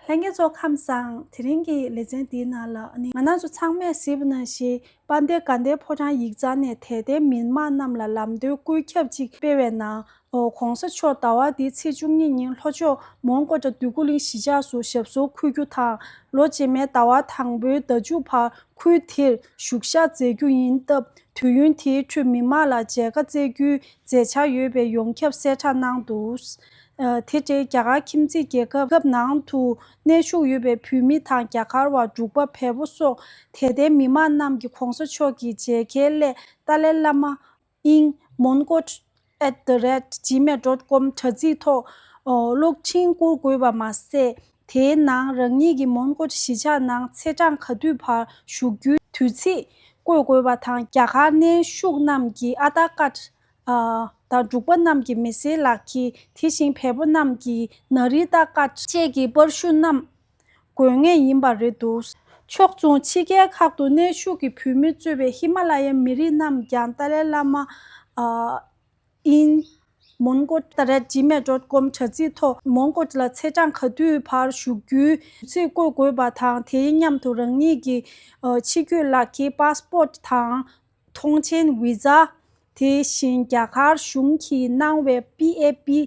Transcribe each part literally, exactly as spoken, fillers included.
ལྷན་རྒྱས་ཚོ་ཁམས་བཟང་། དེ་རིང་གི་ལེ་ཚན་འདིའི་ནང་ལ་ནི་ང་རང་ཚོ་ཚང་མས་གཟིགས་པ་ནང་བཞིན་དཔལ་ལྡན་དགའ་ལྡན་ཕོ་བྲང་ཡིག་ཚང་ནས་དད་ལྡན་མི་མང་རྣམས་ལ་ལམ་སྟོན་བཀོད་ཁྱབ་ཅིག་སྤེལ་བའི་ནང་། ཨོ། ༸གོང་ས་མཆོག་ཟླ་བ་འདིའི་ཚེས་བཅུ་གཉིས་ཉིན་ལྷོ་ཕྱོགས་མོན་གྷོ་ཊ་འདོད་རྒུ་གླིང་གཞིས་ཆགས་སུ་ཞབས་སོར་འཁོད་རྒྱུ་དང་། ལོ་རྗེས་མའི་ཟླ་བ་དང་པོའི་ཟླ་མཇུག་བར་ཁུལ་དེར་བཞུགས་ཞག་མཛད་རྒྱུ་ཡིན་སྟབས། དུས་ཡུན་དེའི་ཁྲོད་མི་མང་ལ་མཇལ་ཁ་བསྩལ་རྒྱུའི་མཛད་འཆར་ཡོད་པའི་ཡོངས་ཁྱབ་གསལ་བསྒྲགས་གནང་འདུག། ཨ། དེ་འབྲེལ་རྒྱ་གར་ཁྱིམ་མཚེས་རྒྱལ་ཁབ་ཁབ་ནང་དུ་གནས་བཞུགས་ཡོད་པའི་བོད་མི་དང་རྒྱ་གར་བ། འབྲུག་པ། བལ་པོ་སོགས་དད་ལྡན་མི་མང་རྣམས་ཀྱིས་༸གོང་ས་མཆོག་གི་མཇལ་ཁའི་སླད་ཏཱ་ལའི་བླ་མ་ཨིན་མོན་གྷོ་at the rate gmail dot com དྲ་ཚིགས་ཐོག་གློག་འཕྲིན་བསྐུར་དགོས་པ་མ་ཟད། དེའི་ནང་རང་ཉིད་ཀྱི་མོན་གྷོ་གཞིས་ཆགས་ནང་ཚེས་གྲངས་ག་དུས་བར་བཞུགས་རྒྱུའི་དུས་ཚིགས་བཀོད་དགོས་པ་དང་། རྒྱ་གར་གནས་བཞུགས་རྣམས་ཀྱི་ཨ་དྷར་ཀར་ཌི་དང་། འབྲུག་པ་རྣམས་ཀྱི་མི་སེར་ལག་ཁྱེར། དེ་བཞིན་བལ་པོ་རྣམས་ཀྱི་ནཱ་རི་ཨ་དྷར་ཀར་ཌི་བཅས་ཀྱི་པར་གཞུང་རྣམས་དགོས་ངེས་ཡིན་པ་རེད་འདུག། ཕྱོགས་མཚུངས་ཕྱི་རྒྱལ་ཁག་ཏུ་གནས་བཞུགས་ཀྱི་བོད་མི་གཙོས་པའི་ཧི་མ་ལ་ཡའི་མི་རིགས་རྣམས་ཀྱང་ཏཱ་ལའི་བླ་མ་ཨིན། མོན་གྷོ་ཏཱ་རེད་ཇི་མེལ་ཌོཊ་ཀོམ་དྲ་ཚིགས་ཐོག་མོན་གྷོ་ལ་ཚེས་གྲངས་ག་དུས་བར་བཞུགས་རྒྱུའི་དུས་ཚིགས་བཀོད་དགོས་པ་དང་། དེའི་མཉམ་དུ་རང་ཉིད་ཀྱི་ཨ་ཕྱི་སྐྱོད་ལག་ཁྱེར། པཱ་སི་པོར་ཊི་དང་། ཐོངས་མཆན། བི་ཛ། དེ་བཞིན་རྒྱ་གར་གཞུང་གིས་གནང་བའི་པི་ཨེ་པི་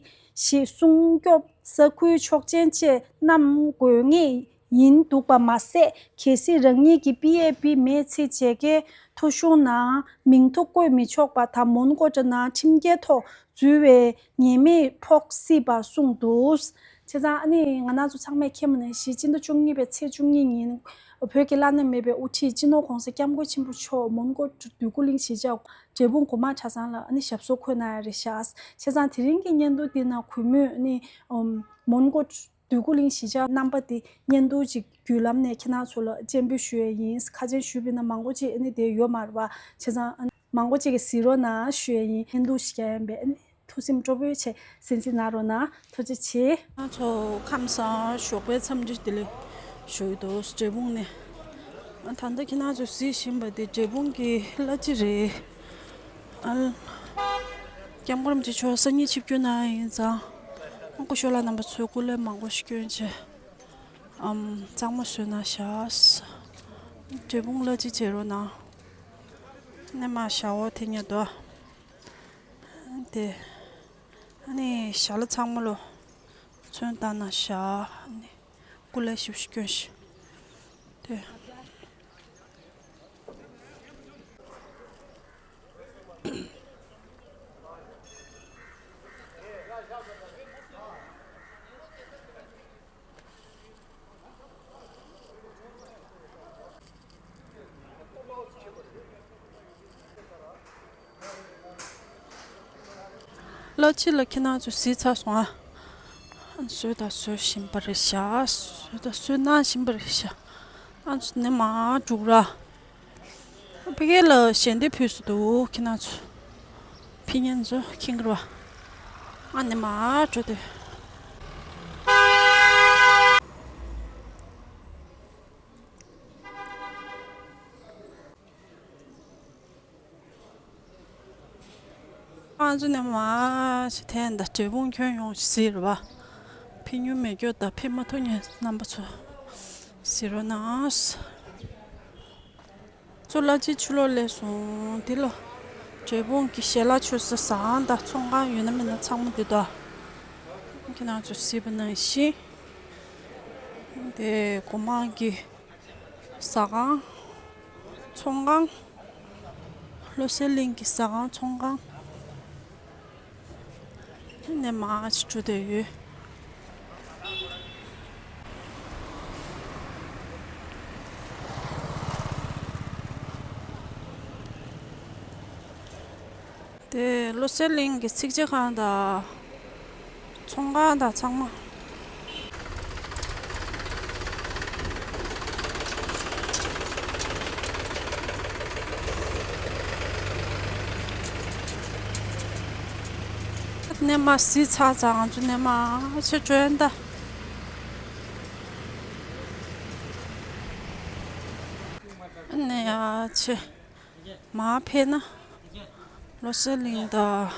ཞེས་སྲུང་སྐྱོབ་ས་ཁུལ་ཆོག་མཆན་བཅས་རྣམས་དགོས་ངེས་ཡིན་འདུག་པ་མ་ཟད། གལ་སྲིད་རང་ཉིད་ཀྱི་པི་ཨེ་པི་མེད་ཚེ་མཇལ་ཁའི་ཐོ་གཞུང་ནང་མིང་ཐོ་བཀོད་མི་ཆོག་པ་དང་། མོན་གྷོ་ནང་ཁྲིམས་འགལ་ཐོག་འཛུལ་བའི་ཉེས་མིང་ཕོག་སྲིད་པ་གསུངས་འདུག། བྱས་ཙང་ཨ་ནི་ང་རང་ཚོ་ཚང་མས་མཁྱེན་པ་ནང་བཞིན། སྤྱི་ཟླ་བཅུ་གཉིས་པའི་ཚེས་བཅུ་གཉིས་ཉིན་བོད་ཀྱི་བླ་ན་མེད་པའི་དབུ་ཁྲིད་སྤྱི་ནོར་༸གོང་ས་༸སྐྱབས་མགོན་ཆེན་པོ་མཆོག་མོན་གྷོ་འདོད་རྒུ་གླིང་གཞིས་ཆགས་འབྲས་སྤུངས་སྒོ་མང་གྲྭ་ཚང་ལ་ཨ་ནི་ཞབས་སོར་འཁོད་གནང་ཡ་རེད་ཤག། བྱས་ཙང་དེ་རིང་གི་བརྙན་ཐུང་འདི་ནང་གུས་མོས་ཨ་ནི་ཨམ་མོན་གྷོ་འདོད་རྒུ་གླིང་གཞིས་ཆགས་རྣམ་པ་འདི་བརྙན་ཐུང་ཅིག་བརྒྱུད་ལམ་ནས་ཁྱེད་རང་ཚོ་ལ་སྤྱན་འབུལ་ཞུ་ཡས་ཡིན། ཁ་རྗེན་ཞུས་པ་ཡིན་ན་མང་པོ་ཅིག་ཨ་ནི་དེ་ཡོད་མ་རེད་པ། བྱས་ཙང་ཨ་ནི་མང་པོ་ཅིག་གིས་གཟིགས་རོགས་གནང་ཞུ་ཡས་ཡིན། བརྙན་ཐུང་ཞིག་རྒྱག་ཡིན་པས། ཨ་ནི་ཐུགས་སེམས་སྤྲོ་པོའི་ཆེད་གསན་གཟིགས་གནང་རོགས་གནང་། ཐུགས་རྗེ་ཆེ། ང་ཚོ་ཁམས་བཟང་། ཞོགས་པའི་འཚམས་འདྲི་བདེ་ལེགས་ཞུ་གི་འདུག། འབྲས་སྤུངས་ནས། ཨ་ད་ལྟ་ཁྱེད་རང་ཚོ་གཟིགས་བཞིན་པ་འདི་འབྲས་སྤུངས་ཀྱི་གླ་སྤྱི་རེད། ཨ་སྐྱབས་མགོན་རིན་པོ་ཆེ་མཆོག་སང་ཉིན་ཆིབས་བསྒྱུར་གནང་ཡ་ཡིན་ཙང་། སྐུ་ཞབས་ལགས་རྣམ་པ་ཚོས་སྐུ་ལས་མང་པོ་ཞིག་བསྐྱོན་བྱས། ཨམ་གཙང་མ་བཟོས་གནང་ཤག། འབྲས་སྤུངས་གླ་སྤྱི་བྱེད་རོགས་གནང་། ནས་མར་ཞབས་འོག་དེ་ཉལ་དོ། དེ་ཨ་ནི་ཞལ་ལག་ཚང་མ་ལོ་ཚོན་བཏང་གནང་ཤག། ཨ་ནི་སྐུ་ལས་ཞིབ་ཞིབ་བསྐྱོན་ཤག། དེ། གླ་སྤྱི་ལ་ཁྱེད་རང་ཚོ་གཟིགས་ཚར་སོང་ཨ། བཟོས་དང་བཟོ་བཞིན་པ་རེད་ཤག། བཟོས་དང་བཟོ་གནང་བཞིན་པ་རེད་ཤག། ཨ་ཚོ་ནས་མར་འགྲོ་ར། ཕ་གི་ལ་ཞལ་འདེབས་ཕུལ་སུ་འདུག། ཁྱེད་རང་ཚོ་ཕི་ཉན་ཚོ་ཁྱིང་གི་ར། ཨ་ནི་མར་འགྲོ་དུས། ཨ་ཚོ་ནས་མར་ཞིག་འཐེན་ད། འབྲས་སྤུངས་ཁྱོན་ཡོངས་ཞིག་གཟིགས་ར་བ། ཕི་ཉུང་མེད་སྐྱོ་ད། ཕི་མ་ཐུག་ཉན་རྣམ་པ་ཚོ་གཟིགས་རོགས་གནང་། ཚོ་གླ་སྤྱི་ཕྱི་ལོགས་སླེབས་སོང་། འདི་ལ་འབྲས་སྤུངས་ཀྱི་ཞལ་ལག་མཆོད་ས་ཟ་ཁང་དང་ཚོང་ཁང་ཡོད་ན་མེད་ན་ཚང་མ་འདི་དང་། ཁྱེད་རང་ཚོ་གཟིགས་པ་ནང་བཞིན། དེ་སྒོ་མང་གི་ཟ་ཁང་། ཚོང་ཁང་། བློ་གསལ་གླིང་གི་ཟ་ཁང་ཚོང་ཁང་། ནས་མར་ཅིག་འགྲོ་བསྡད་ཡོད། དེ་བློ་གསལ་གླིང་གི་ཚིག་ཇ་ཁང་དང་། ཚོང་ཁང་དང་ཚང་མ། ནས་མར་གཟིགས་ཚར་ཙང་ང་ཚོ་ནས་མར་ཕྱིར་འགྲོ་ཡིན་ད། ནས་ཡར་ཕྱིར་མར་ཕེབས་ན། བློ་གསལ་གླིང་དང་།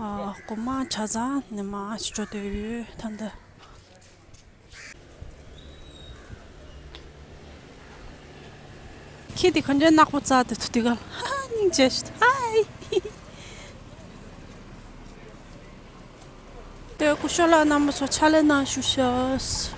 ཨ་སྒོ་མང་གྲྭ་ཚང་ནས་མར་ཕྱིར་འགྲོ་བསྡད་ཡོད་ད་ལྟ། ཁྱི་དེ་ག་འདྲའི་ནག་པོ་བཙག་དེ་ཐུ་དེ་ག་ལ། ཧ་ཧ། སྙིང་རྗེ་ཞིག་ཧའི། དེ་སྐུ་ཞབས་ལགས་རྣམ་པ་ཚོ་ཕྱག་ལས་གནང་བཞུགས་ཤག་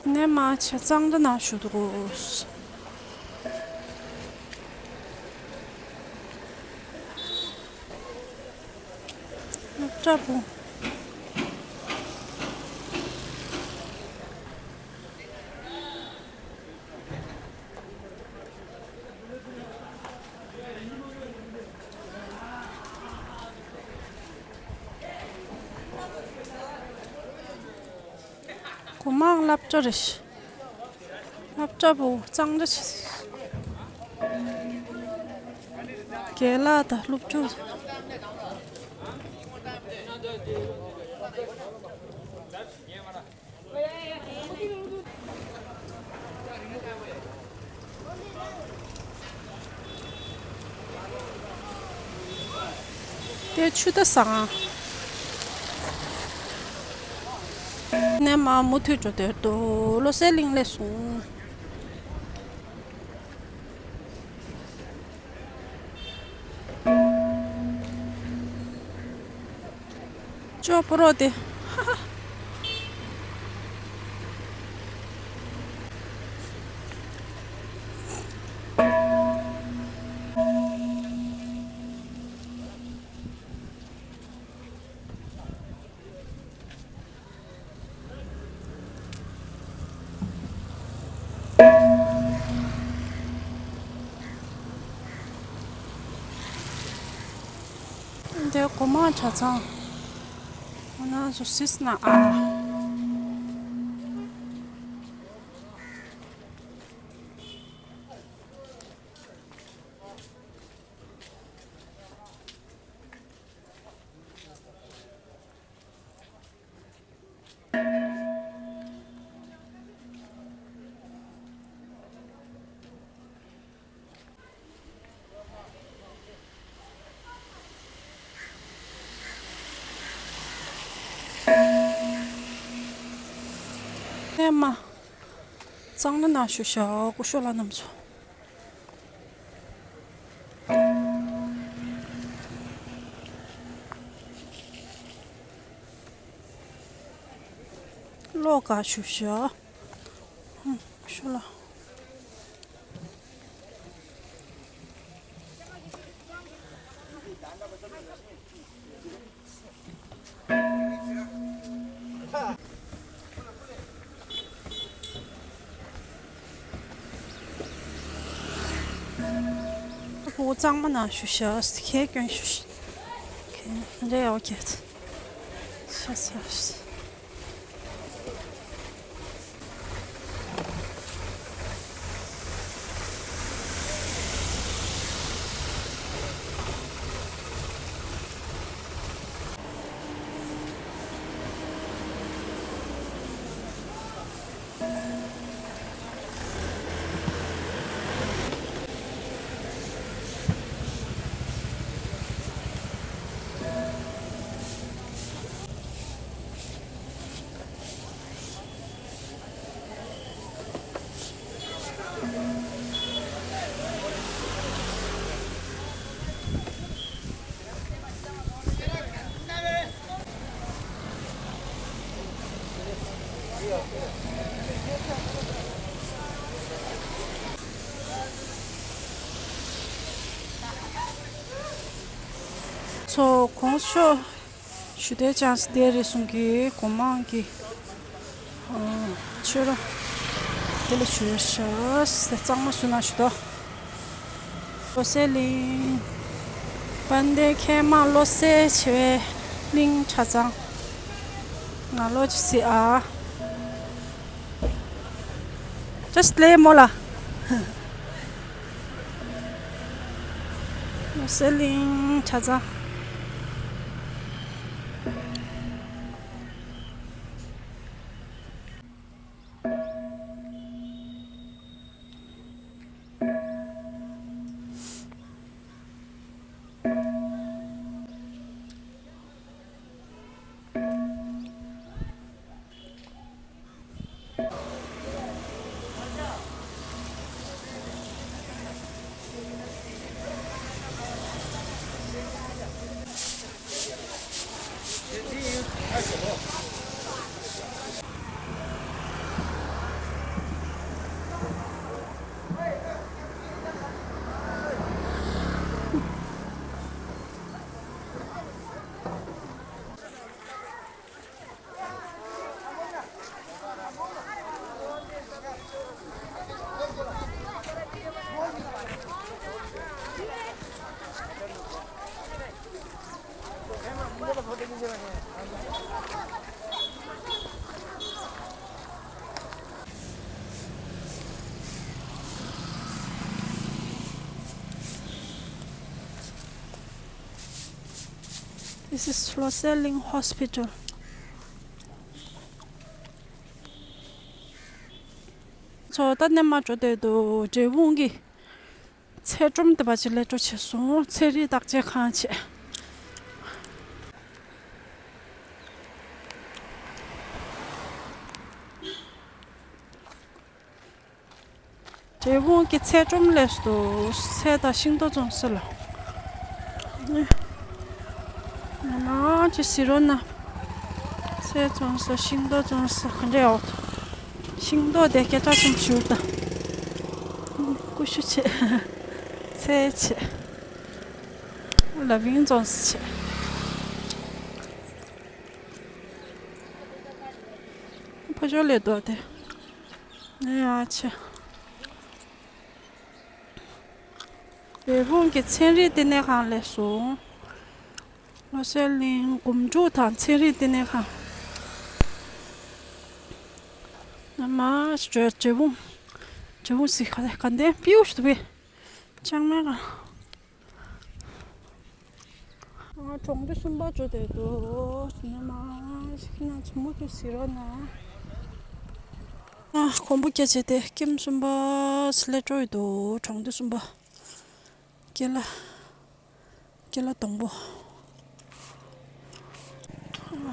ནས་མ་ཆ་གཙང་སྦྲ་ནང་བཞུགས་འདུག་སློབ་གྲྭ་བུ། གོང་མ་སློབ་གྲྭ་རེད། སློབ་གྲྭ་བུ་གཙང་སྦྲ་བྱེད། རྒན་ལགས་དང་སློབ་ཕྲུག་དེ་ཆུ་ད་སང་། ནས་མ་མུ་མཐུད་འགྲོ་དོན་དུ་བློ་གསལ་གླིང་ལས་སོང་། ཅོ་ཕོ་རོག་དེ། འདི་གོང་མ་གྲྭ་ཚང་། ཁོ་ན་ཚོ་སིས་ན་ཨ། ཨེ་མ། གཙང་མ་ནང་བཞུགས་ཤག་སྐུ་ཞབས་ལགས་རྣམ་ཚོ། ལོག་ག་བཞུགས་ཤག་ཧུམ། ཤོ་ལ། ཕྲུ་གུ་གཙང་མ་ནང་བཞུགས་ཤག་ཁྱེད་སྐྱོན་བཞུགས་ཤག་འདྲེ་ཡོད་ཀྱི། ཤ་ཚ། ཚོ་གོང་ཞུ། ཞུ་དེ་ཅང་སི་དེ་རེ་ཟུང་གི་གོ་མང་གི་ཆོས་ར་དེ་ལ་ཞུ་ཡོད་ཤག་གཙང་མ་སུ་ན་ཞུ་དོ། བློ་གསལ་གླིང་། དཔལ་ལྡན་མཁས་མང་བློ་གསལ་ཆེ་བའི་གླིང་གྲྭ་ཚང་། ང་ལོ་ཅི་སི་ཨ། Just play མོ་ལ། ལོ་གསར་གླིང་ཆ་ཚང་། This is Hloserling Hospital. ཚོ་ད་ནས་མ་འགྲོ་དེ་དུ་འབྲས་སྤུངས་ཀྱི་ཚལ་སྒྲོམ་དེ་པ་ཅིག་ལས་འགྲོ་བྱས་སོང་། ཚན་རིག་བརྟག་དཔྱད་ཁང་བྱས། འབྲས་སྤུངས་ཀྱི་ཚལ་སྒྲོམ་ལས་སུ་ཚལ་དང་ཤིང་ཏོག་བཙོང་ས་ལ། ནི། ང་མ་ཅི་ཟེར་རོ་ན། ཚལ་བཙོང་ས་ཤིང་ཏོག་བཙོང་ས་ག་འདྲ་ཡོད། ཤིང་ཏོག་དེ་སྐད་གྲགས་ཆེན་པོ་ཞིག་ད། ཀུ་ཤུ་བྱེད། ཚལ་བྱེད། ལ་བིང་བཙོང་ས་བྱེད། ཕ་ཇོ་ལས་དོ་དེ། ནས་ཡ་ཆེ། འབྲས་སྤུངས་ཀྱི་ཚན་རིག་ལྟེ་གནས་ཁང་ལས་སོང་། བློ་གསལ་གླིང་སྒོམ་སྒྲུབ་དང་ཚན་རིག་ལྟེ་གནས་ཁང་། ན་མ་འབྲས་སྤུངས། འབྲས་སྤུངས་སི་ཁ་ཁ་འདན་པིའུ་ཤུ་བི། ཅང་མེད་ག་ཨ། གྲོང་སྡེ་གསུམ་པ་འགྲོ་བསྡད་འདུག་ཉི་མ་ཞིག་ན་ཚོ་མོ་དུ་ཟེར་རོགས་གནང་། ཨ། གོམ་པ་བརྒྱབ་བྱས་ཏེ་ཀེམ་གསུམ་པ་སླེབས་འགྲོ་ཡི་འདུག་གྲོང་སྡེ་གསུམ་པ། ཀེ་ལ། ཀེ་ལ་སྡོང་པོ། གཞིས་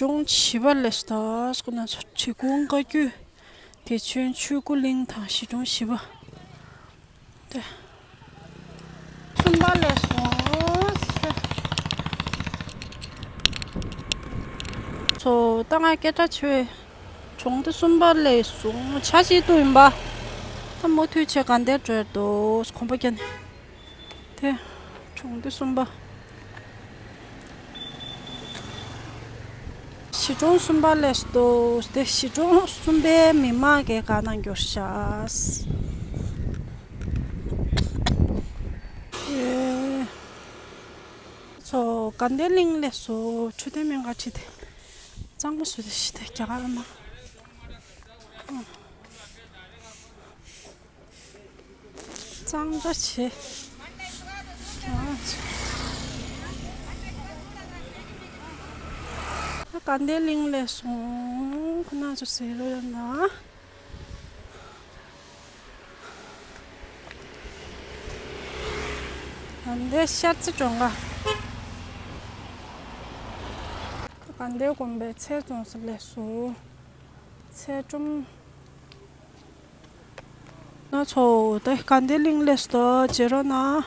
གྲོང་བྱིས་པ་ལས་སུ་ད་སྐུ་ན་ཚོ་གྲི་གུང་བཀའ་བརྒྱུད་བདེ་ཆེན་ཆོས་སྐུ་གླིང་དང་གཞིས་གྲོང་བཞི་པ། ཏེ། གསུམ་པ་ལས་སོང་། ཚོ་ད་ང་སྐད་གྲགས་ཆེ་བའི་གྲོང་སྡེ་གསུམ་པ་ལས་སོང་། ཆ་ཤས་ཏུ་ཡིན་པ། ད་མུ་མཐུད་བྱས་ག་འདེར་འགྲོ་ཡར་འདུག་གོམ་པ་བརྒྱབ་ནས། དེ། གྲོང་སྡེ་གསུམ་པ། གཞིས་གྲོང་གསུམ་པ་ལས་སུ་འདུག་དེ་གཞིས་གྲོང་གསུམ་པའི་མི་མང་གིས་གང་གནང་འགྱུར་ཤག་ཨེ། ཚོ་དགའ་ལྡན་གླིང་ལས་སུ་འཕྲོད་བསྟེན་སྨན་ཁང་ཁྲིད་དེ། གཙང་མ་བཟོས་ཏེ་ཤི་དེ་རྒྱ་གར་མ། གཙང་སྦྲ་བྱེད། ཨ། དགའ་ལྡན་གླིང་ལས་སོང་། ཁོ་ན་ཚོ་ཟེར་རོ་ཡོད་ན། དགའ་ལྡན་ཤར་རྩེ་གྲོང་ཁྱེར། དགའ་ལྡན་དགོན་པའི་ཚལ་བཙོང་ས་ལས་སོང་། ཚལ་སྒྲོམ། ང་ཚོ་ད་དགའ་ལྡན་གླིང་ལས་སུ་ད་བྱེད་རོགས་གནང་།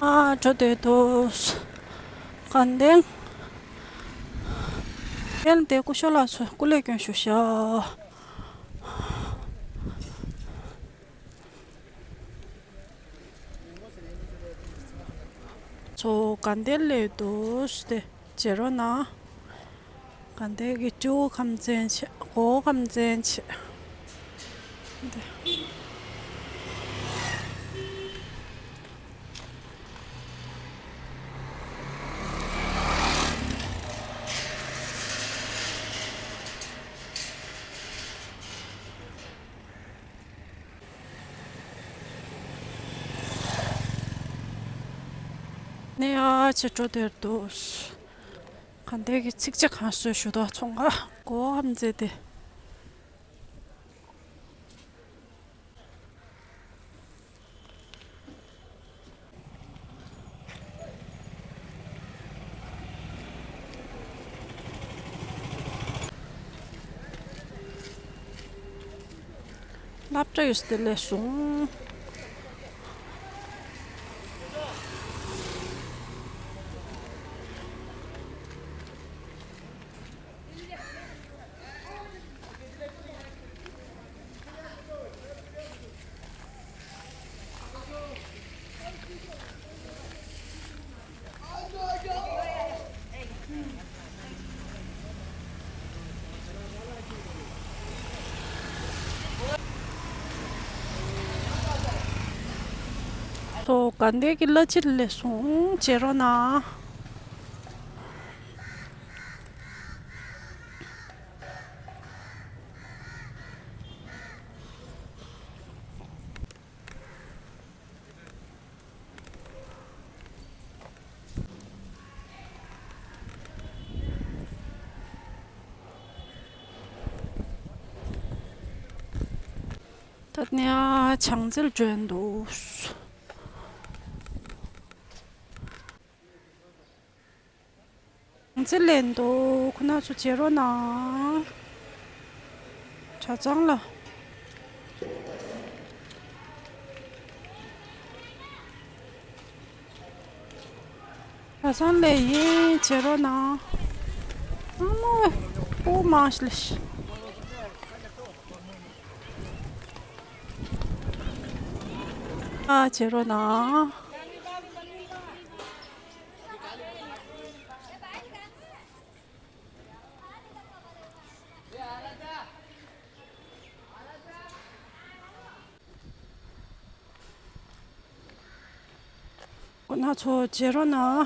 ཨ། འགྲོ་སྡོད་དོ། དགའ་ལྡན། ཡན་དེ་སྐུ་ཞབས་ལགས་ཚོ་སྐུ་ལས་སྐྱོན་ཞུ་ཤག་ཚོ་དགའ་ལྡན་སླེབས་འདུག་དེ་བྱེད་རོགས་གནང་། དགའ་ལྡན་གྱི་སྤྲེའུ་ཁམས་ཚན་བྱེད། སྒོ་ཁམས་ཚན་བྱེད། འདི། ཕྱི་དྲོ་དེར་དུ། ག་འདྲ་གི་ཚིག་ཅིག་གང་བཟོས་ཞུ་དོ་ཚོང་ཁ་གོ་ཧམ་མཛད་དེ། སློབ་གྲྭ་ཡོད་དེ་ལས་སོང་། ཚོ་ག་འདྲ་གི་གླ་ཕྱིར་ལས་སོང་བྱེད་རོགས་གནང་། ད་ནི་ཨ་ཆང་རྩལ་འགྲོ་འདུག་ཆང་རྩལ་ལེན་འདུག་ཁོ་ན་ཚོ་བྱེད་རོགས་གནང་། གྲྭ་ཚང་ལ། གྲྭ་ཚང་ལ་ཡིན་བྱེད་རོགས་གནང་། ཨ་མ་པོ་མང་ཤི་ལ་ཤི། ཨ་བྱེད་རོགས་གནང་། ཁོ་ན་ཚོ་བྱེད་རོགས་གནང་།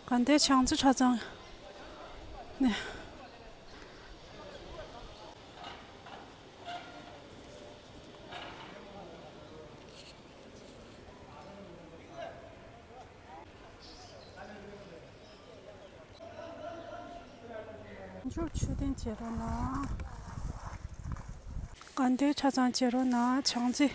ག་འདྲ་ཆང་རྩལ་གྲྭ་ཚང་ནས། མཆོད་མཆོད་རྟེན་བྱེད་རོགས་གནང་། དགའ་ལྡན་ཆ་ཚང་བྱེད་རོགས་གནང་། བྱང་རྩེ།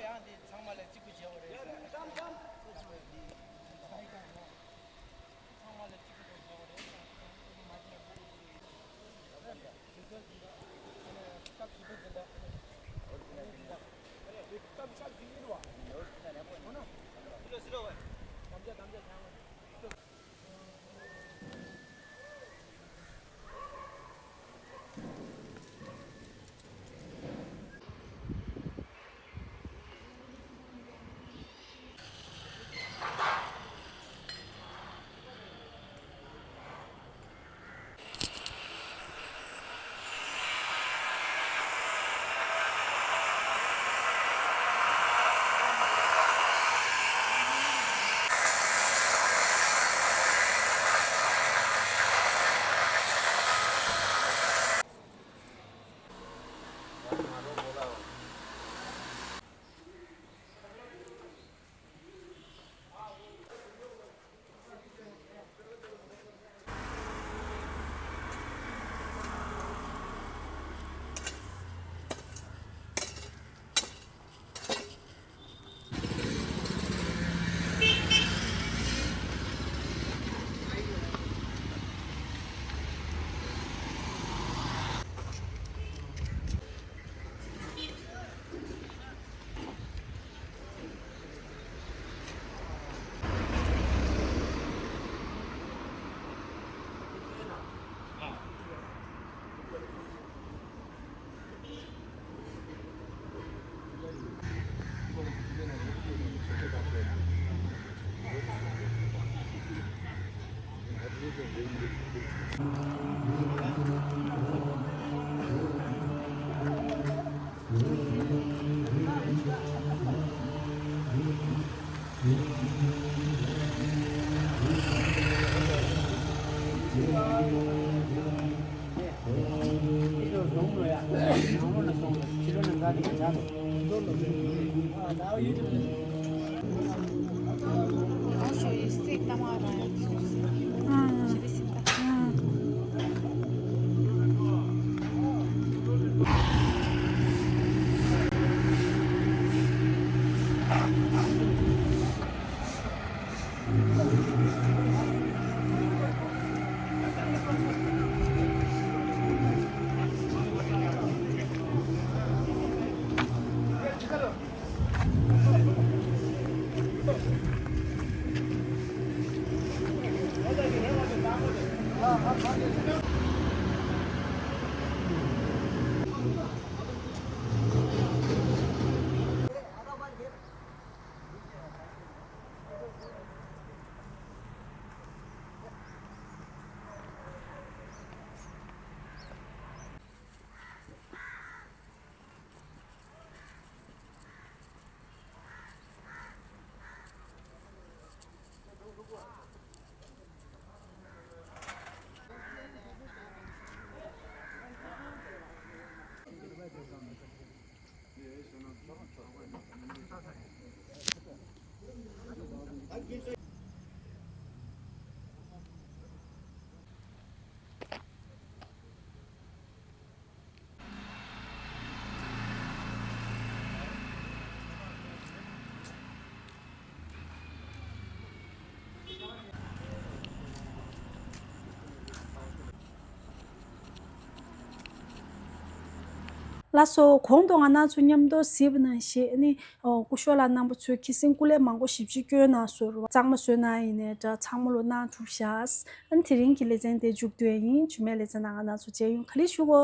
ཡང་འདི་ཚང་མ་ལ་གཅིག་པུ་བྱེད་དགོས་རེད་ཟེར། ཚང་མ་ལ་གཅིག་པུ་བྱེད་དགོས་རེད། ལགས་སོ། གོང་དུ་ང་རང་ཚོ་མཉམ་དུ་གཟིགས་པ་ནང་བཞིན་ནི། ཨོ། སྐུ་ཞབས་ལགས་རྣམ་པ་ཚོས་ཁྱི་སེང་སྐུ་ལས་མང་པོ་ཞེ་པོ་ཅིག་བསྐྱོན་གནང་སོང་རེད་པ། གཙང་མ་བཟོས་གནང་ཡིན་ནའི་འདྲ། ཚང་མ་ལོ་གནང་གྲུབ་ཤག་ཨ་ནི་དེ་རིང་གི་ལེ་ཚན་དེ་མཇུག་བསྡུ་ཡ་ཡིན། རྗེས་མའི་ལེ་ཚན་ནང་ང་རང་ཚོ་མཇལ་ཡོང་། ག་ལེ་ཞུ་གོ།